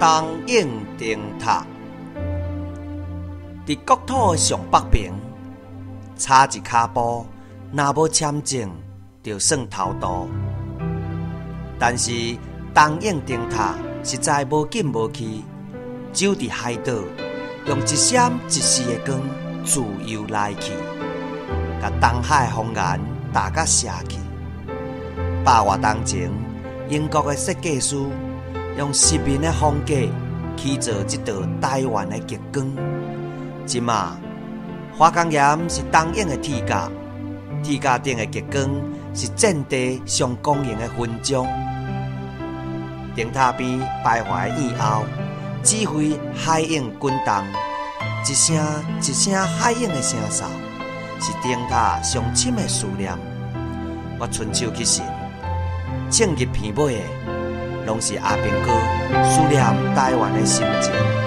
東湧燈塔，佇國土的上北爿，差一跤步，若無簽證，就算偷渡。但是東湧燈塔實在無緊無去，只佇海島用一閃一逝的光自由來去，共東海的風岩打甲謝去。百外冬前，英國的設計師用殖民的風格起造這道台灣的極光。這馬花崗岩是東湧的鐵甲，鐵甲頂的極光是戰地上光榮的勳章。燈塔邊徘徊的燕鷗，指揮海湧滾動，一聲一聲海湧的聲哨，是燈塔上深的思念。我伸手去尋，唱入片尾的，攏是阿兵哥思念台灣的心情。